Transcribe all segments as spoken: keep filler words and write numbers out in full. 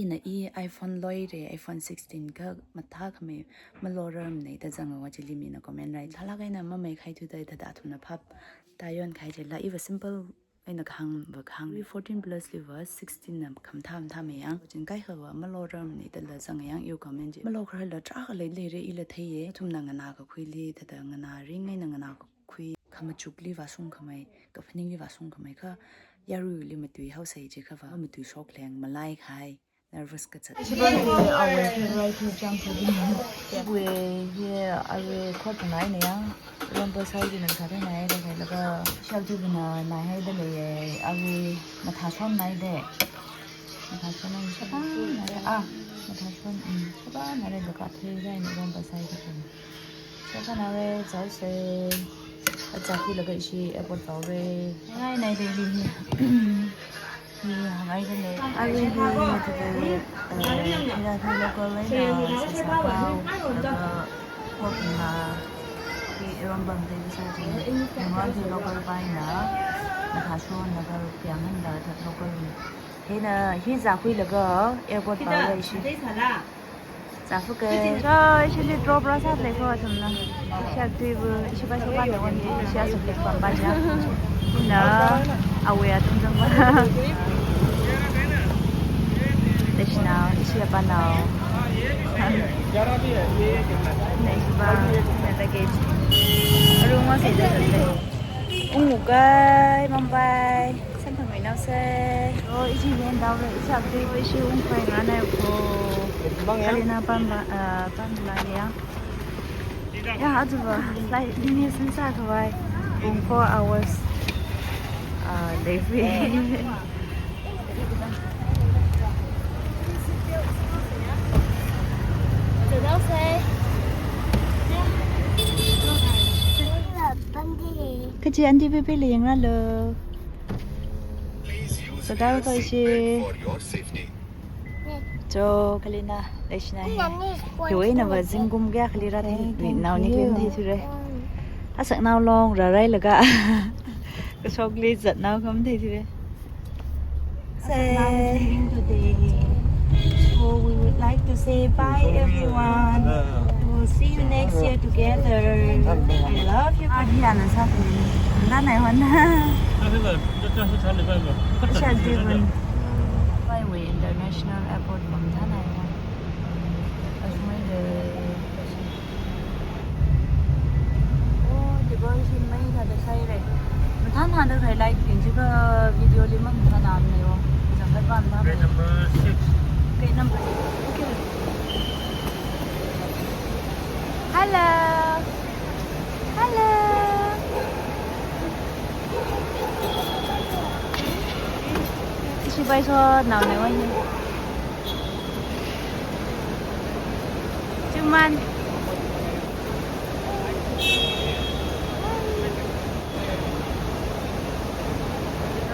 Ina i iPhone loire, iPhone sixteen kha mathākhamei malorarmana da zanga va chili mina comment rai. Thālāk eina mamei khai thuda thada athumna phap tayon khai chila iva simple eina kahāng va kahāng. Fourteen plus liva sixteen na khamathā mathāmei yang. Chin kaikha va malorarmana dala zanga yang iwui comment chi. Malokharla tarākha lei leire ila theiye. Athumna nganā kakhuili thada nganā ring eina nganā kakhui. Khamachukli vāshungkhamei, kaphaningli vāshungkhamei kha yaruili matui haosai jiakha va matui shokleng malai khai. Nervous kazat. Shibang hi our favorite hi jump to the. Wei hi arui khot ngai na yang. Romba sai di nang thāda nai da khai laga. Shakti bana nai hai da lei arui mathāshon nai de. Mathāshon nai shaba nai. Ah, mathāshon, mm, shaba nai laga thei rai na romba sai di. Chākhanāre, chāose. Achākhuilaga ishi airport vāore. Ngai nai de hi. Hi hāngngai de lei. Arui hi mathāda, eh, hira hi local eina sāsā pao, laga hokna, hi romba de sāji. Ningwang hi local paina, mathāshon laga piang handa that local. Hina hi zākhuilaga airport vāore ishi. Zāfuke. Cho, ishili drop rāsā lei ko athumna. Ishi aktuibu, ishi bai sopa na wan, ishi asu pik pamba ja. Ina, awui athum zangba. Dashna, ishi apanao. Na ishi ba, na luggage. Arung wa se de de. Ungu kai, Mumbai. Samphangwui naosei. Oh, ishi yen dao le, ishi akti, ishi ungpai nganai ko. Kalina pamba, ah, pamba ya. Ya, aja va, flight ini sensā khavai. Ung four hours. Ah, leifui. Kachi aunty baby le yangralo. Sadar ko ishi. Cho, kalina, leishina hi. Hiwui na va zingkum kaya kali rati. Thank you. Nao ni klim thei thure. Asak nao long, rarai laga. Kashokli zat nao kham thei thure. Say today. So we would like to say bye, everyone. We'll see you next year together. I love you. Ah, hi ana sa. Nganai wan. Shanti wan. Mumbai wui International Airport bang thanai wan. Ashmai de. Oh, decoration mai thāda saire. Mathānhada khai light bing jiakha video li mamathānamana yo. Zangkhat pam tham. Gate number six. Gate number six. Okay. Hello. Hello. Ishi bai so nao ne wan. Chuman.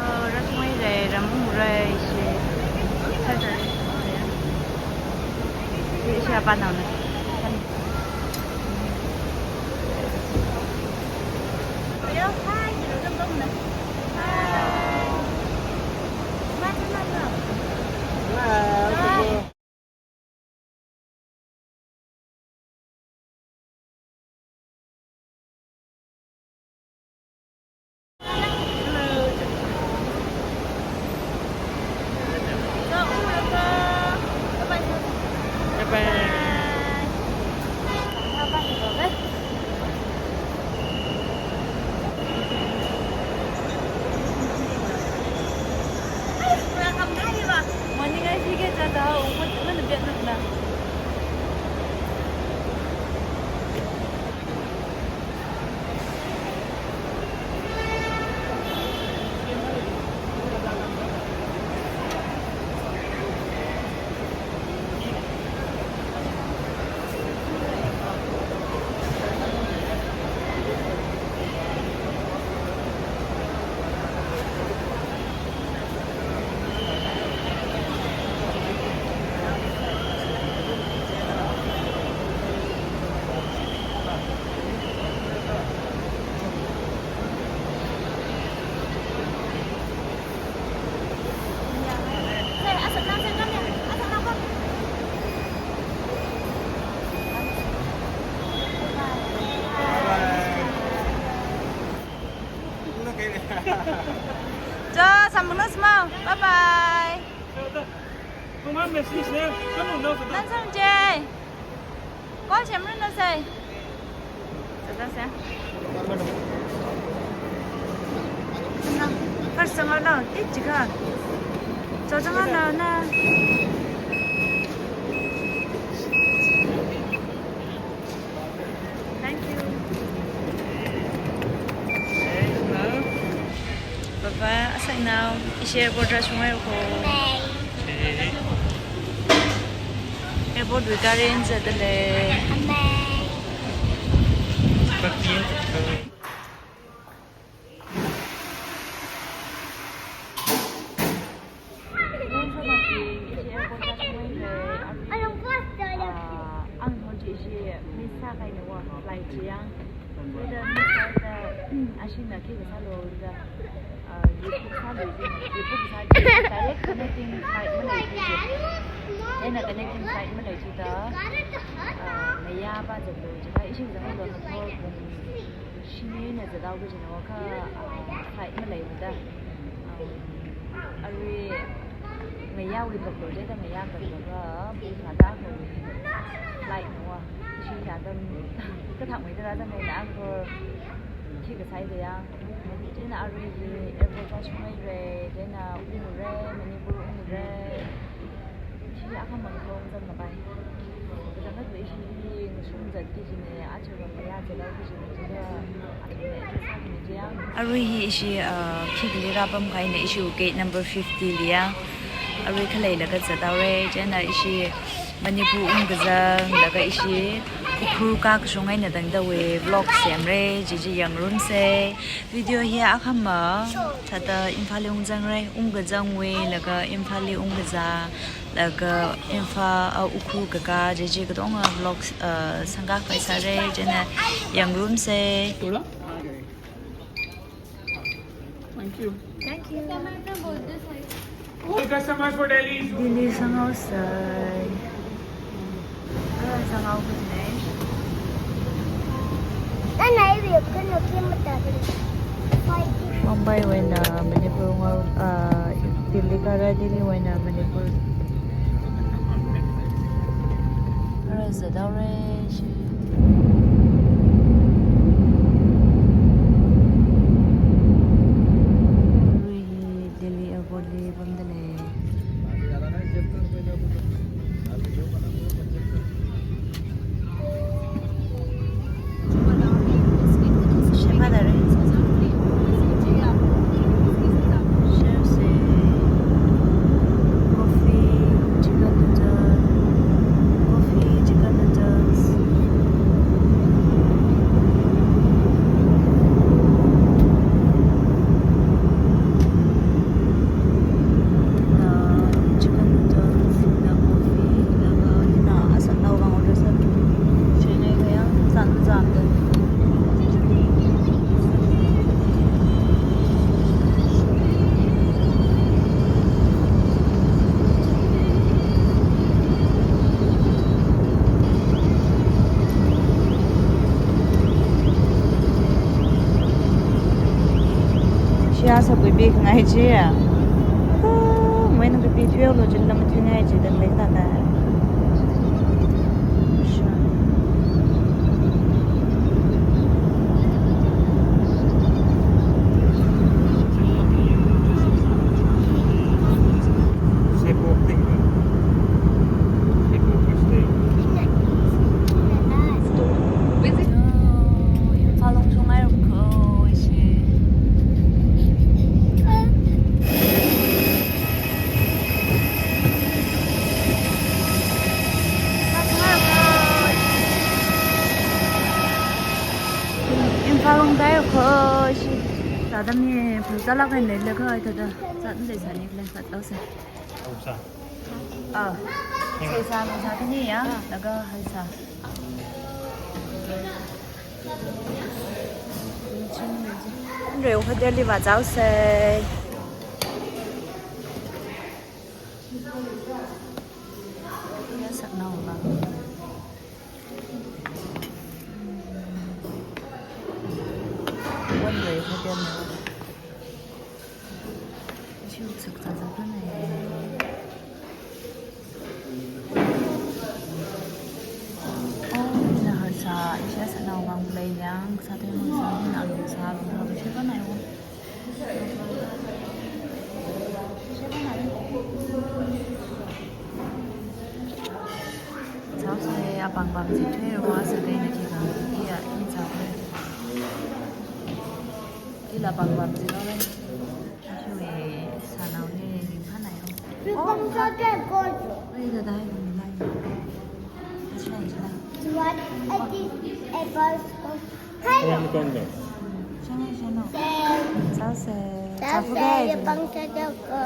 Oh, rasmai rai, ramung rai, shi. Shi apa nama? Nansangje. Call semranu sai. Sāda sai. First zanghao lo, tit chikha. Cho zanghao lo na. Thank you. Bye bye, asainao. Ishi airport rāshunghaira ko. Airport wui gari eina zatdalei. Ang hon chi ishi miss sākahaina wa flight chi yang. Thāda miss sāda, ashina khi kasālu da, ah, rebook sālu ji, rebook sā ji, direct connecting flight maleiji. Eina connecting flight maleiji da, ah, ngayā pa zatlu jiakha, ishi kazang lo na thor pung shini eina zathaoki kajina wakha, ah, flight maleimada. Ah, arui ngayāwui kaplo jida ngayā kaplo ka, pung thāda kawui flight na wa. Ishi hithāda kathak meida rāzanghaina ang ko khi kasāi da ya. Chieina arui hi airport rāshunghaira, chieina ungra, Manipur ungra. Ishi akhama kathong zangkapai. Kazang kathui ishi hi ngashung zatki kajina, aja ngayā zathaoki kajina, chieina athumna address sāmina jiya. Arui hi ishi, ah, khikali rāpamkahaina, ishi gate number fifty li ya. Arui khaleilaga zathaora, chieina ishi Manipur ungkazang, laga ishi Ukhrul kākashung eina tangdawui vlog semra, chi chi yangrumsa. Video hi akhama, thāda Imphalli ungzangra, ungkazangwui, laga Imphalli ungkazā, laga Imphal, ah, Ukhrul kakā, chi chi katonga vlog, ah, sangkakpai sāra, chieina yangrumsa. Thank you. Thank you. All customers for Delhi. Delhi sanghaosai. Ah, sanghaoki kajina. Mumbai wui eina Manipur ngao, ah, Delhi kāra, Delhi wui eina Manipur. Ara zathaora shi. Arui hi Delhi airport li pamdalei. Share se. Coffee, chicken noodle. Coffee, chicken noodles. Na chicken noodles, na coffee, laga hina asanao vang order sā. Chieina kayang zam zam da. Shia sa bui big ngai chi ya. Ah, moina bui big twelve lo jin lam thui ngai chi dan lei ta ta. Imphal ungshung haira ko ishi. Imphal ungda haira ko ishi. Thāda mi phun zālāk eina leilakha thāda zat leisāni le, zat thaosa. Haosa. Ah. Seisā, nungsā khani ya, laga haosa. Reo hotel li vāzaosa. Ya saknao ba. One way hotel na. Chiu sak sa sa kan hai. Ang sāthui mang sāthui na alu sā alu sā, shepa nai wo. Shepa nai. Chao se apāng pāng chi thei wo, sāthui na chi kang chi ya, i chao se. Ila pāng pāng chi lo le. Ashiwui sānao hi ringphānai yo. Rupang sāda ko. Wei da dai kong lai. Ashiwui sānao. What a thing about school. Hello. Sānao, sānao. Sānao. Sānao se. Sānao se, rupang sāda ko.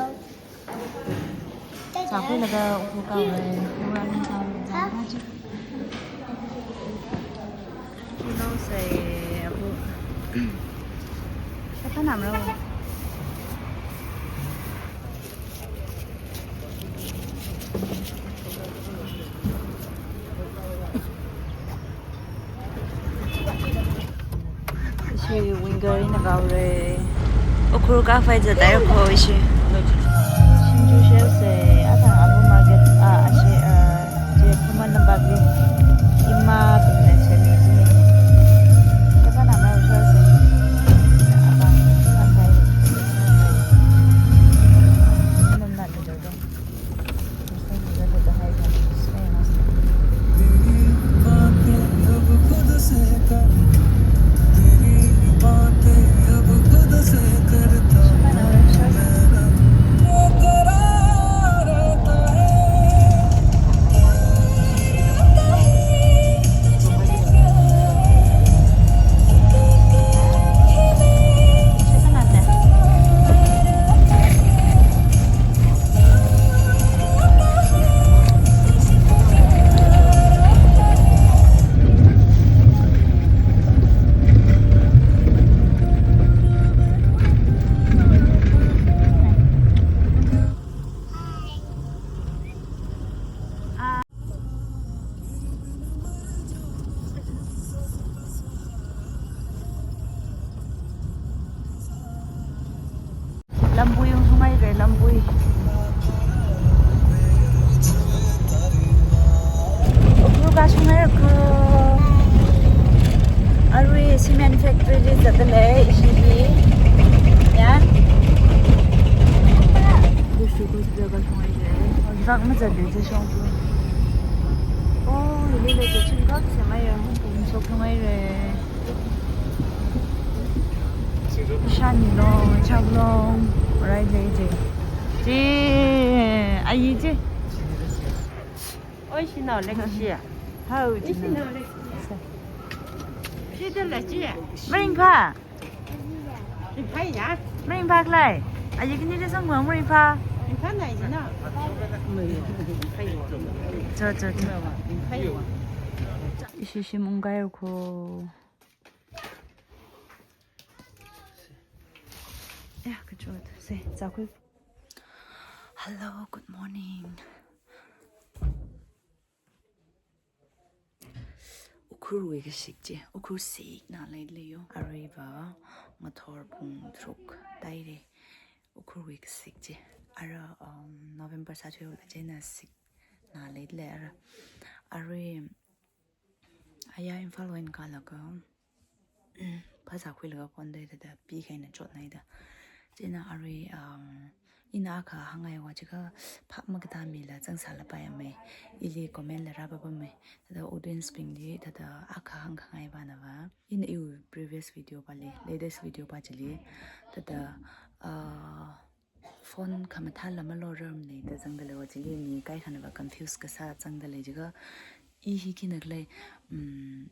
Chākhuilaga Ukhrul kāhaira, Ukhrul rāli chao, chao kachi. Kilo se apu. Kata namro. Ishi winger eina kāhaira. Ukhrul kākhavai zatai ko ishi. Singju share se, athang abu market, ah, ashi, ah, je phaman lampak li. Ima pimna share ni ji. Kata nama share se. Abang, santai. Namna tu tu. Lambui ungshunghaira, lambui. Ukhrul kāshunghaira ko. Arui cement factory li zatdalei, ishi hi. Ya. Kushu kushu kāshunghaira. Rak mazatli zashung. Oh, hili le zachung kak semai ya, hung kum shok shunghaira. Shanilong, Chaklong, right lei je. Je, ayi je. Oi, shinao lek shi. Hao, shinao lek. Shi de la je. Maringphā. Ringphā ya. Maringphā khalei. Ayi kani de sangwang maringphā. Ringphā nai jina. Cho, cho, cho. Ringphā ya. Ishi shim ungkahai ko. Ya, kachot. Se, chākhui. Hello, good morning. Ukhrulwui kashik chi, Ukhrul sikna leilei yo. Aruiva ngathor pung tharuk tāhaira. Ukhrulwui kashik chi. Ara, um, November sāthuiwui kachina sikna leilei ara. Arui aya Imphal wui eina kālaga, phasā khuilaga phone da thāda pikahai eina chotnai da. Chieina arui, um, ina akha hāngngai va chikha phap makatāmila zangsālapai amei. Ili comment la rāpapamei. Thāda audience bingli thāda akha hāngkhangai vana va. Ina iwui previous video pali, latest video pa chili. Thāda, uh, phone khamathāla malorarmana da zangdalei va chili mi kaikhana va confuse kasā zangdalei jiakha. I hi khina khalei, um,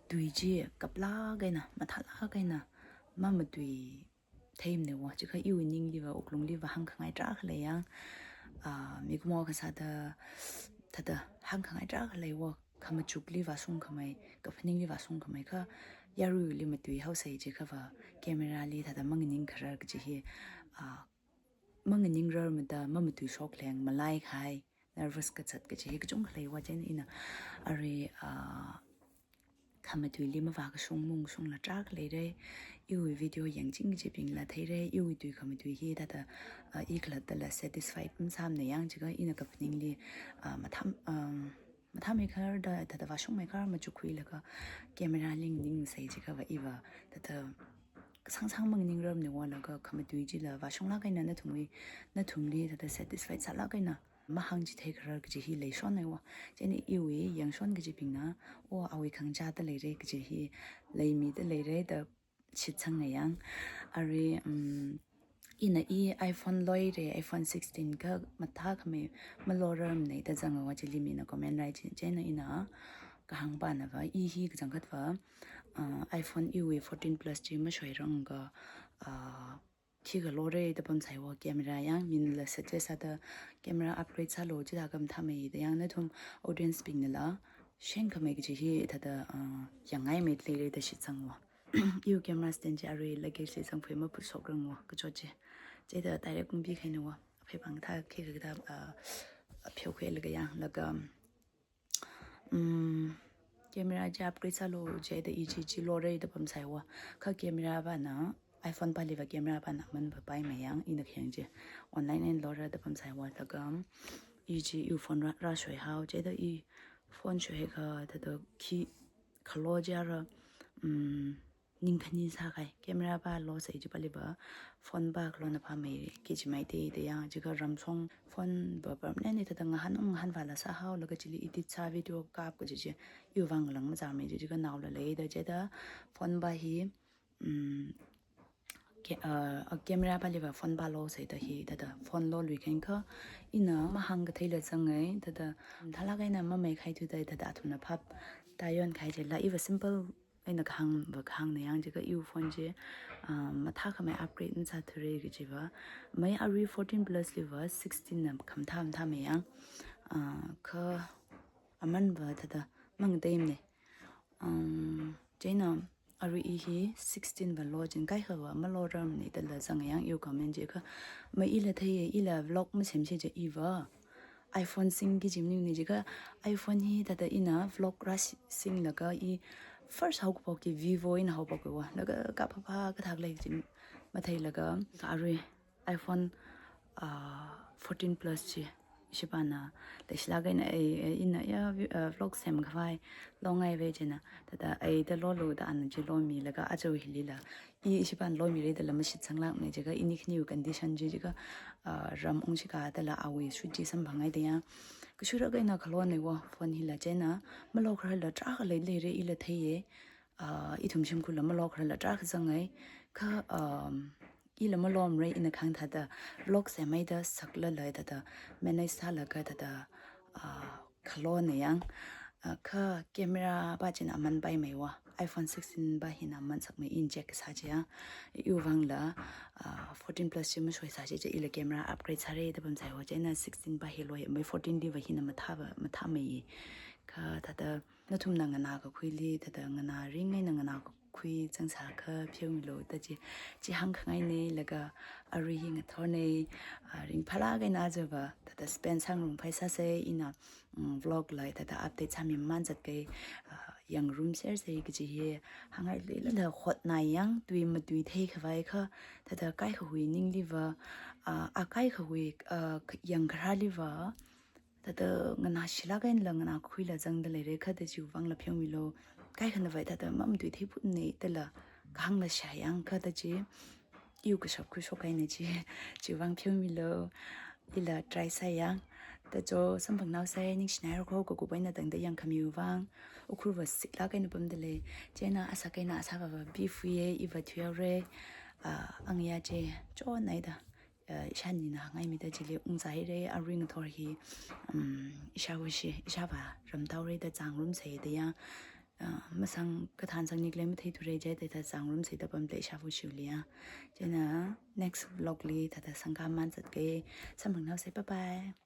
tui chi kaplāk eina, mathālāk eina, mamatui theimana va, chikha iwui ningli va, wuklungli va hāngkhangai tarākha lei yang, ah, mikumo kasāda, thāda hāngkhangai tarākha lei va, khamachukli vāshungkhamei, kaphaningli vāshungkhamei kha, yaruili matuihaosei jiakha va, camera li thāda manganing kharar kaji hi, ah, manganingrarmada, mamatui shok leng, malaikahai, nervous kazat kaji hi kachungkha lei va chieina ina arui, ah, khamatuili mavākashung mungshungla tarākha leira. Iwui video yangching kajibingla theira, iwui tui khamatui hi thāda, ah, i khalattala satisfied masāmana yang jiakha ina kaphaningli, ah, matham, um, mathāmeikharda thāda vāshungmeikharda machukkhuilaga camera li nganingsai jiakhava iva thāda sangsang manganingrarmana wa, laga khamatui chila vāshunglāk eina nathumwui, nathumli thāda satisfied sālāk eina mahāngchitheikharar kaji hi leishonnei wa. Chieina iwui yangshon kajibingna, o, awui khangachāda leira kaji hi leimida leira da shitsangngaiya. Arui, um, ina i iPhone loira, iPhone sixteen kha mathākhamei malorarmanei da zanga wa, chili mina comment rai chi. Chieina ina kahāngpanava, i hi kachangkhatva, uh, iPhone iwui fourteen Plus chi mashoiranga, uh, khikha lora da pamsai wa, camera yang minala suggest sāda camera upgrade sālu chithākha mathāmei da yang, nathum audience bingnala shengkhamei kaji hi thāda, uh, yangngaimei leira da shitsang wa. Iwui camera stand chi arui luggage li zangphui maphushokrang wa, kachot chi. Chithāda direct ungpi khaina wa. Aphei pāng thā khikha kathā, uh, pheokhuilaga yanglaga, um, camera chi upgrade sālu chida i chi chi lora da pamsai wa. Kha camera pana, iPhone paliva camera pana aman papaimei yang, ina khayang chi online eina lora da pamsai wa. Laga i chi iwui phone rā, rāshoihao, chida i phone shoiakha thāda khi khalo chi ara, um, ningkhani sākahai. Camera pa losai chi paliva phone pa khalona phāmei kaji maite da yang, jiakha ramshong phone pa permanent eina thāda ngahān ung ngahān vāla sāhaolaga chili edit sā, video kap kaji chi iwui vang lang mazāmei chi, jiakha naola leida chida phone pa hi, um, ke-, uh, uh, camera paliva phone pa losai da hi thāda phone loluikhankha ina mahāngkatheila zangngai, thāda mathālāk eina mameikhai thuda thāda athumna phap tāyonkahai chila iva simple eina kahāngva kahāngna yang, jiakha iwui phone chi, ah, mathākhamei upgrade masāthura kajiva. Mai arui fourteen Plus liva sixteen na khamathā mathāmei yang, ah, kha amanva thāda mangateimana. Um, chieina arui i hi sixteen va lo chieina kaikhava malorarmanei dala zanga yang iwui comment chi. Kha mai ila theiya, ila vlog masemsi chi iva iPhone singki kaji maningmana, jiakha iPhone hi thāda ina vlog rāsi-, singlaga i first haokaphokki Vivo eina haophok wa. Laga kaphāphā kathā lei chi matheilaga arui iPhone, ah, fourteen Plus chi ishipana leishilāk eina, eh, eh, ina ya vi-, ah, vlog semkhavai longai ve chieina, thāda eida lolu da ana chi lomilaga aja hilila i ishipana lomira dala mashitsanglākmana, jiakha ini khaniwui condition chi jiakha, ah, ram ungshika dala awui shoot chi samphangngaida yang. Kashurak eina khalonei wa phone hila, chieina malokhararla tarākha leileira ila theiya. Ah, ithum shimkhurla malokhararla tarākha zangngai. Kha, um, ila malomara, ina kahāng thāda vlog semhaida saklala thāda manage sālaga thāda, ah, khalonei yang. Ah, kha camera pa china aman paimei wa. iPhone sixteen pa hina aman sakmei, in check sā chiya. Iwui vangla, ah, fourteen Plus chi mashoisā chi, chi ila camera upgrade sāra da pamsai wa, chieina sixteen pa hi loi, mai fourteen liva hina mathāva, mathāmei. Kha thāda nathumna nganākakhuili thāda nganāring eina nganākakhui zangsākha pheomilu da chi, chi hāngkhangainei. Laga arui hi ngathornei, ah, ringphālāk eina ajava thāda spend sāngarumphai sāsei, ina, mm, vlog la thāda update sāmi mamān zatkei, ah, yangngarumsersei kaji hi hāngngailui. Ila hotnā yang tui matuithei khavai kha thāda kaikhawui ningliva, ah, a kaikhawui, ah, k-, yangkharāliva thāda nganāshilāk einala nganākhuila zangda leira, kha thāda chiwui vangla pheomilu. Kaikhanavai thāda mamatuitheiphutnei dala kahāngla shāyang, kha thāda chi iwui kashap khuishok kahaina chi, chiwui vang pheomilu. Ila try sāyang. Thāda cho samphangnaosei, ningshināira kho kakup eina tangda yangkhamiwui vang. Ukhrurva siklāk eina pamda lei. Chieina asak eina asāvava bifui ye, iva thuihaora. Ah, angya chi chonaida. Ah, ishānina hāngngaimida chili ungzāhaira, arui ngathor hi, um, ishāvāshi, ishāvā ramtaora da zāngarumseida ya. Ah, masang kathān sangni khalei matheithura, chithāda zāngarumseida pamda lei ishāvāshiwuili ya. Chieina next vlog li thāda sangkhamamān zatkei. Samphangnaosei, bye bye.